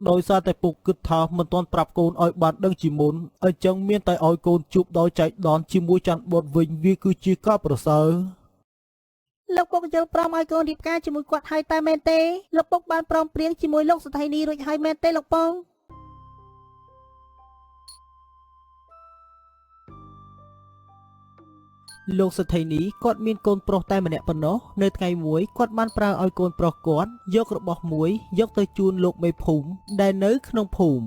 ដោយសារតែពុកគិតថាមិនទាន់ប្រាប់កូនឲ្យបានដឹងជាមុនអញ្ចឹងមានតែឲ្យកូនជួបដោយចៃដន្យជាមួយច័ន្ទបុតវិញវាគឺជាការប្រសើរ លោកពុកយល់ព្រមឲ្យកូនរៀបការជាមួយគាត់ហើយតែមែនទេលោកពុកបានព្រមព្រៀងជាមួយលោកសេដ្ឋីនេះរួចហើយមែនទេលោកពង លោកសេដ្ឋីនេះគាត់មានកូនប្រុសតែម្នាក់ប៉ុណ្ណោះនៅថ្ងៃមួយគាត់បានប្រើឲ្យកូនប្រុសគាត់យករបស់មួយយកទៅជូនលោកមេភូមិដែលនៅក្នុងភូមិ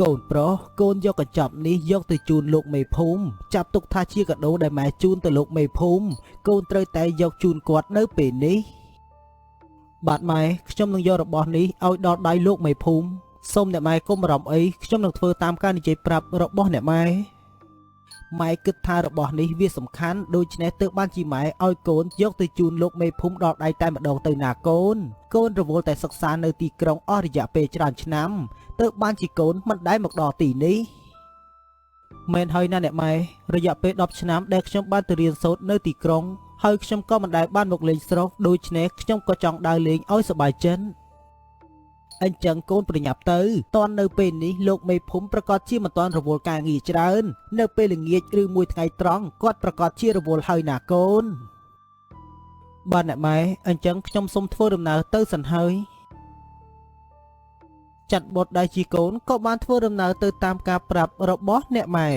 កូនប្រុសកូនយកកញ្ចប់នេះយកទៅជូនលោកមេភូមិចាប់ទុកថាជាកាដូដែលម៉ែជូនទៅលោកមេភូមិកូនត្រូវតែយកជូនគាត់នៅពេលនេះបាទម៉ែខ្ញុំនឹងយករបស់នេះឲ្យដល់ដៃលោកមេភូមិសូមអ្នកម៉ែកុំបារម្ភអីខ្ញុំនឹងធ្វើតាមការនិយាយប្រាប់របស់អ្នកម៉ែម៉ែគិតថារបស់នេះវាសំខាន់ដូច្នេះទើបបានជាម៉ែឲ្យកូនយកទៅជូនលោកមេភូមិដល់ដៃតែម្ដងទៅណាកូនកូនរវល់តែសិក្សានៅទីក្រុងអស់រយៈពេលច្រើនឆ្នាំទើបបានជាកូនមិនដែលមកដល់ទីនេះមែនហើយណាអ្នកម៉ែរយៈពេល10ឆ្នាំដែលខ្ញុំបានទៅរៀនសូត្រនៅទីក្រុងហើយខ្ញុំក៏មិនដែលបានមកលេងស្រុកដូច្នេះខ្ញុំក៏ចង់ដើរលេងឲ្យសប្បាយចិត្តអញ្ចឹងកូនប្រញាប់ទៅតន់នៅពេលនេះលោកមេភូមិប្រកាសជាមិនទាន់រវល់ការងារច្រើននៅពេលល្ងាចឬមួយថ្ងៃត្រង់គាត់ប្រកាសជារវល់ហើយណាកូនបាទអ្នកម៉ែអញ្ចឹងខ្ញុំសូមធ្វើដំណើរទៅសិនហើយចាត់បុតដែលជាកូនក៏បានធ្វើដំណើរទៅតាមការប្រាប់របស់អ្នកម៉ែ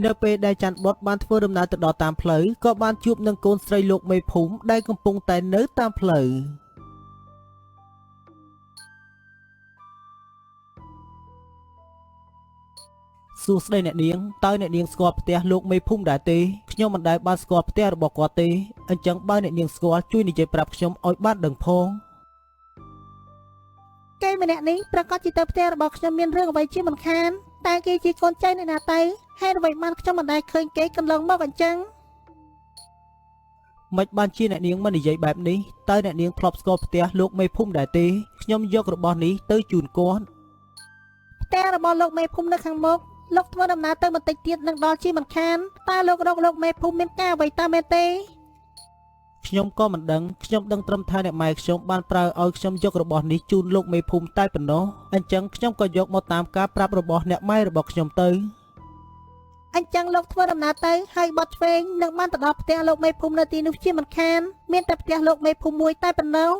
នៅពេលដែលច័ន្ទបុតបានធ្វើដំណើរទៅដល់តាមផ្លូវក៏បានជួបនឹងកូនស្រីលោកមេភូមិដែលកំពុងតែនៅតាមផ្លូវសួស្តីអ្នកនាងតើអ្នកនាងស្គាល់ផ្ទះលោកមេភូមិដែរទេខ្ញុំមិនដែលបានស្គាល់ផ្ទះរបស់គាត់ទេអញ្ចឹងបើអ្នកនាងស្គាល់ជួយនិយាយប្រាប់ខ្ញុំឲ្យបានដឹងផង គេម្នាក់នេះប្រកាសជាទៅផ្ទះរបស់ខ្ញុំមានរឿងអ្វីជាមិនខានតែគេជាកូនចៅអ្នកណាទៅហេតុអ្វីបានខ្ញុំមិនដែលឃើញគេកន្លងមកអញ្ចឹង មិនបានជាអ្នកនាងមិននិយាយបែបនេះតើអ្នកនាងធ្លាប់ស្គាល់ផ្ទះលោកមេភូមិដែរទេខ្ញុំយករបស់នេះទៅជូនគាត់ ផ្ទះរបស់លោកមេភូមិនៅខាងមុខលោកធ្វើដំណើរទៅបន្តិចទៀតនឹងដល់ជាមិនខានតើលោករកលោកមេភូមិមានការអ្វីតើមែនទេ ខ្ញុំក៏មិនដឹងខ្ញុំដឹងត្រឹមថាអ្នកម៉ែខ្ញុំបានប្រើឲ្យខ្ញុំយករបស់នេះជូនលោកមេភូមិតែប៉ុណ្ណោះអញ្ចឹងខ្ញុំក៏យកមកតាមការប្រាប់របស់អ្នកម៉ែរបស់ខ្ញុំទៅ អញ្ចឹងលោកធ្វើដំណើរទៅហើយបត់ឆ្វេងនឹងបានទៅដល់ផ្ទះលោកមេភូមិនៅទីនោះជាមិនខានមានតែផ្ទះលោកមេភូមិមួយតែប៉ុណ្ណោះ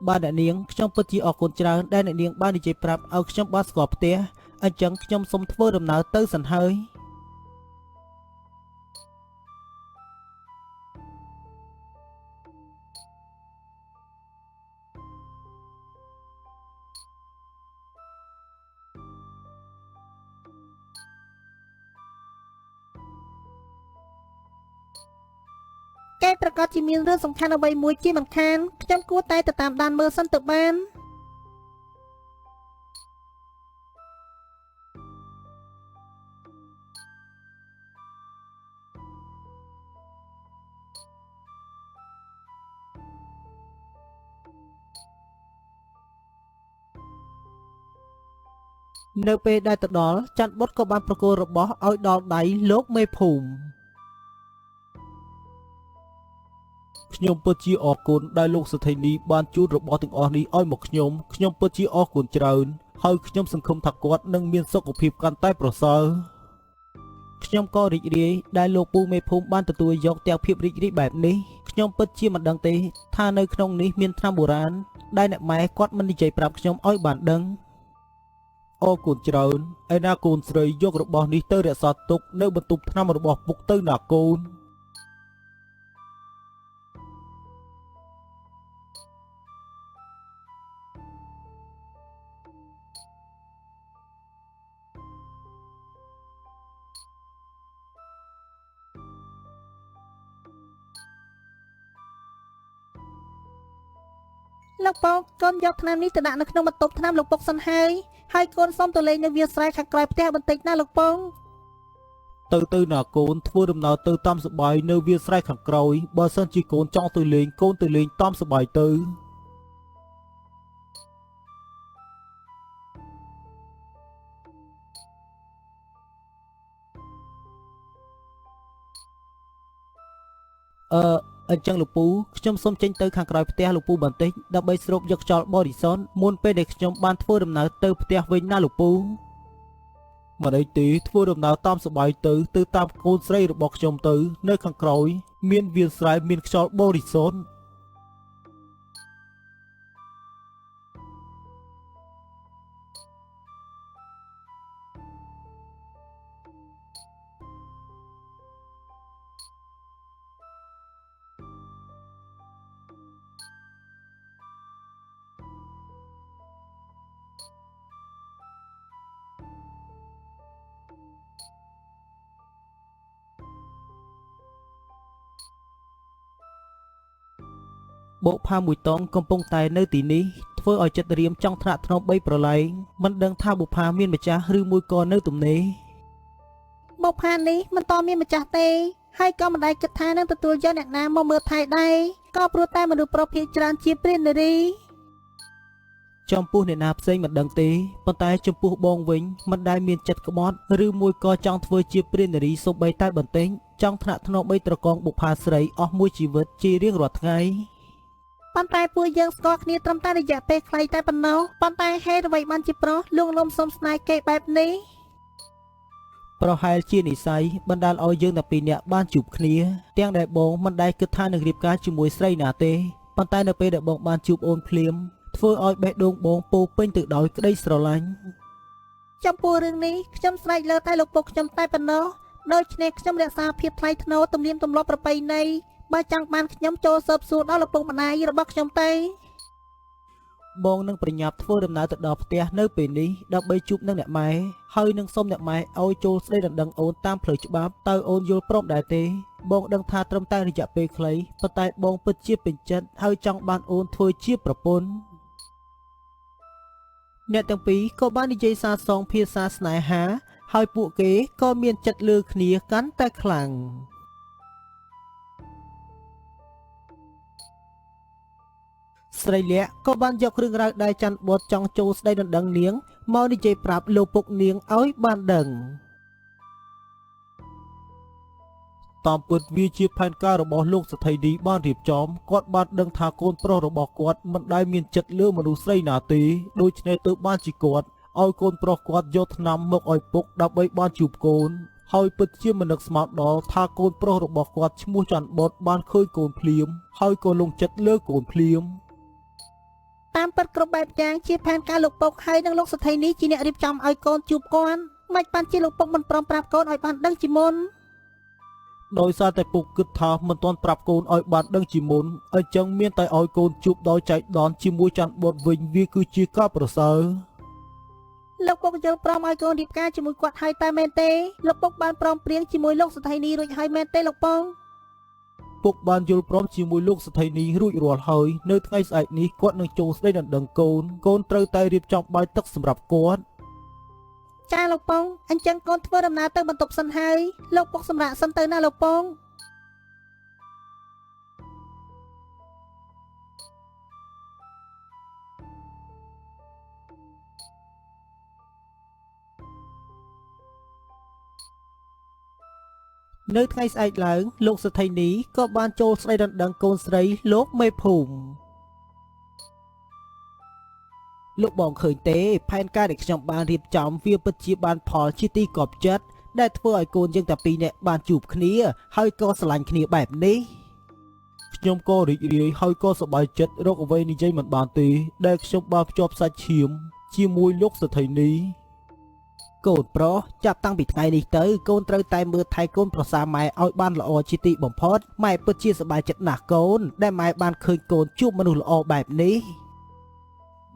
បាទអ្នកនាងខ្ញុំពិតជាអរគុណច្រើនដែលអ្នកនាងបាននិយាយប្រាប់ឲ្យខ្ញុំបានស្គាល់ផ្ទះអញ្ចឹងខ្ញុំសូមធ្វើដំណើរទៅសិនហើយ គេប្រកាសជាមានរឿងសំខាន់អ្វីមួយជាមិនខានខ្ញុំគួរតែទៅតាមដានមើលសិនទៅបាន នៅពេលដែលទៅដល់ច័ន្ទបុតក៏បានប្រគល់របស់ឲ្យដល់ដៃលោកមេភូមិខ្ញុំពិតជាអរគុណដែលលោកសេដ្ឋីនេះបានជូនរបស់ទាំងអស់នេះឲ្យមកខ្ញុំខ្ញុំពិតជាអរគុណច្រើនហើយខ្ញុំសង្ឃឹមថាគាត់នឹងមានសុខភាពកាន់តែប្រសើរខ្ញុំក៏រីករាយដែលលោកពូមេភូមិបានទទួលយកទាំងភាពរីករាយបែបនេះខ្ញុំពិតជាមិនដឹងទេថានៅក្នុងនេះមានថ្នាំបុរាណដែលអ្នកម៉ែគាត់មិននិយាយប្រាប់ខ្ញុំឲ្យបានដឹងអរគុណច្រើនឯណាកូនស្រីយករបស់នេះទៅរក្សាទុកនៅបន្ទប់ថ្នាំរបស់ពុកទៅណាកូន លោកពុកកូនយកថ្នាំនេះទៅដាក់នៅក្នុងបន្ទប់ថ្នាំលោកពុកសិនហើយហើយកូនសូមទៅលេងនៅវាលស្រែខាងក្រោយផ្ទះបន្តិចណាលោកពុក ទៅណាកូនធ្វើដំណើរទៅតាមសប្បាយនៅវាលស្រែខាងក្រោយបើសិនជាកូនចង់ទៅលេងកូនទៅលេងតាមសប្បាយទៅ អឺអញ្ចឹងលោកពូខ្ញុំសូមចេញទៅខាងក្រោយផ្ទះលោកពូបន្តិចដើម្បីស្រូបយកខ្យល់បរិសុទ្ធមុនពេលដែលខ្ញុំបានធ្វើដំណើរទៅផ្ទះវិញណាលោកពូមិនអីទេធ្វើដំណើរតាមសប្បាយទៅទៅតាមកូនស្រីរបស់ខ្ញុំទៅនៅខាងក្រោយមានវាលស្រែមានខ្យល់បរិសុទ្ធ បុផាមួយតងកំពុងតែនៅទីនេះធ្វើឲ្យចិត្តរៀមចង់ថ្នាក់ថ្នមបីប្រឡែងមិនដឹងថាបុផាមានម្ចាស់ឬមួយក៏នៅទំនេរ បុផានេះមិនតមានម្ចាស់ទេហើយក៏មិនដែលគិតថានឹងទទួលយកអ្នកណាមកមើលថែដែរក៏ព្រោះតែមនុស្សប្រុសភាគច្រើនជាព្រាននារី ចំពោះអ្នកណាផ្សេងមិនដឹងទេប៉ុន្តែចំពោះបងវិញមិនដែលមានចិត្តក្បត់ឬមួយក៏ចង់ធ្វើជាព្រាននារីសូម្បីតែបន្តិចចង់ថ្នាក់ថ្នមបីត្រកងបុផាស្រីអស់មួយជីវិតជារៀងរាល់ថ្ងៃ ប៉ុន្តែពួកយើងស្គាល់គ្នាត្រឹមតែរយៈពេលខ្លីតែប៉ុណ្ណោះប៉ុន្តែហេតុអ្វីបានជាប្រុសលួងលោមសុំស្នេហ៍គេបែបនេះ ប្រហែលជានិស័យបណ្ដាលឲ្យយើងទាំងពីរនាក់បានជួបគ្នាទាំងដែលបងមិនដែលគិតថានឹងរៀបការជាមួយស្រីណាទេប៉ុន្តែនៅពេលដែលបងបានជួបអូនភ្លាមធ្វើឲ្យបេះដូងបងពោពេញទៅដោយក្តីស្រឡាញ់ ចំពោះរឿងនេះខ្ញុំស្រែកលើតែលោកពុកខ្ញុំតែប៉ុណ្ណោះដូច្នេះខ្ញុំរក្សាភាពថ្លៃថ្នូរទំនៀមទម្លាប់ប្រពៃណីបើចង់បានខ្ញុំចូលស៊ើបសួរដល់ឪពុកម្ដាយរបស់ខ្ញុំទេ បងនឹងប្រញាប់ធ្វើដំណើរទៅដល់ផ្ទះនៅពេលនេះដើម្បីជួបនឹងអ្នកម៉ែហើយនឹងសុំអ្នកម៉ែឲ្យចូលស្ដីដណ្ដឹងអូនតាមផ្លូវច្បាប់តើអូនយល់ព្រមដែរទេបងដឹងថាត្រឹមតែរយៈពេលខ្លីប៉ុន្តែបងពិតជាពេញចិត្តហើយចង់បានអូនធ្វើជាប្រពន្ធអ្នកទាំងពីរក៏បាននិយាយសារសងភាសាស្នេហាហើយពួកគេក៏មានចិត្តលើគ្នាកាន់តែខ្លាំងស្រីលក្ខក៏បានយករឿងរ៉ាវដែលច័ន្ទបុត្រចង់ចូលស្ដីដណ្ដឹងនាងមកនិយាយប្រាប់លោកពុកនាងឲ្យបានដឹងតាមពិតវាជាផែនការរបស់លោកសេដ្ឋីនេះបានរៀបចំគាត់បានដឹងថាកូនប្រុសរបស់គាត់មិនដែលមានចិត្តលើមនុស្សស្រីណាទេដូច្នេះទើបបានជាគាត់ឲ្យកូនប្រុសគាត់យកថ្នាំមកឲ្យពុកដើម្បីបានជួបកូនហើយពិតជាមិននឹកស្មានដល់ថាកូនប្រុសរបស់គាត់ឈ្មោះច័ន្ទបុត្របានឃើញកូនភ្លាមហើយក៏លងចិត្តលើកូនភ្លាម តាមពិតគ្រប់បែបយ៉ាងជាផែនការលោកពុកហើយនិងលោកសេដ្ឋីនេះជាអ្នករៀបចំឲ្យកូនជួបគាត់មិនបានជាលោកពុកមិនព្រមប្រាប់កូនឲ្យបានដឹងជាមុន ដោយសារតែពុកគិតថាមិនទាន់ប្រាប់កូនឲ្យបានដឹងជាមុនអញ្ចឹងមានតែឲ្យកូនជួបដោយចៃដន្យជាមួយច័ន្ទបុត្រវិញវាគឺជាការប្រសើរ លោកពុកយល់ព្រមឲ្យកូនរៀបការជាមួយគាត់ហើយតែមែនទេលោកពុកបានព្រមព្រៀងជាមួយលោកសេដ្ឋីនេះរួចហើយមែនទេលោកពង ពុកបានយល់ព្រមជាមួយលោកសេដ្ឋីនេះរួចរាល់ហើយនៅថ្ងៃស្អែកនេះគាត់នឹងចូលស្ដីដណ្ដឹងកូនកូនត្រូវតែរៀបចំបាយទឹកសម្រាប់គាត់ ចាលោកពងអញ្ចឹងកូនធ្វើដំណើរទៅបន្ទប់សិនហើយលោកពុកសម្រាកសិនទៅណាលោកពង នៅថ្ងៃស្អែកឡើងលោកសេដ្ឋីនេះក៏បានចូលស្ដីដណ្ដឹងកូនស្រីលោកមេភូមិលោកបងឃើញទេផែនការដែលខ្ញុំបានរៀបចំវាពិតជាបានផលជាទីកប់ចិត្តដែលធ្វើឲ្យកូនយើងតែពីរនាក់បានជួបគ្នាហើយក៏ស្រឡាញ់គ្នាបែបនេះខ្ញុំក៏រីករាយហើយក៏សប្បាយចិត្តរកអ្វីនិយាយមិនបានទេដែលខ្ញុំបានភ្ជាប់សាច់ឈាមជាមួយលោកសេដ្ឋីនេះកូនប្រុសចាប់តាំងពីថ្ងៃនេះទៅកូនត្រូវតែមើលថែកូនប្រសាម៉ែឲ្យបានល្អជាទីបំផុតម៉ែពិតជាសប្បាយចិត្តណាស់កូនដែលម៉ែបានឃើញកូនជួបមនុស្សល្អបែបនេះ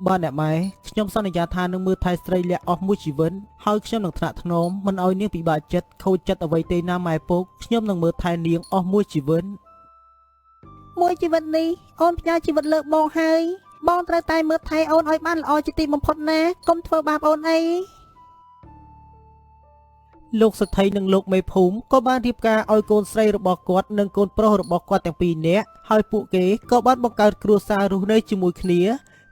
បាទអ្នកម៉ែខ្ញុំសន្យាថានឹងមើលថែស្រីលក្ខអស់មួយជីវិតហើយខ្ញុំនឹងថ្នាក់ថ្នមមិនឲ្យនាងពិបាកចិត្តខូចចិត្តអ្វីទេណាម៉ែពុកខ្ញុំនឹងមើលថែនាងអស់មួយជីវិត មួយជីវិតនេះអូនផ្ញើជីវិតលើបងហើយបងត្រូវតែមើលថែអូនឲ្យបានល្អជាទីបំផុតណាកុំធ្វើបាបអូនអី លោកសេដ្ឋីនិងលោកមេភូមិក៏បានរៀបការឲ្យកូនស្រីរបស់គាត់និងកូនប្រុសរបស់គាត់ទាំងពីរនាក់ហើយពួកគេក៏បានបង្កើតគ្រួសាររស់នៅជាមួយគ្នា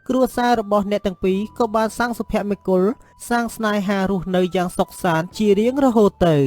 គ្រួសាររបស់អ្នកទាំងពីរក៏បានសាងសុភមង្គលសាងស្នេហារស់នៅយ៉ាងសុខសាន្តជារៀងរហូតទៅ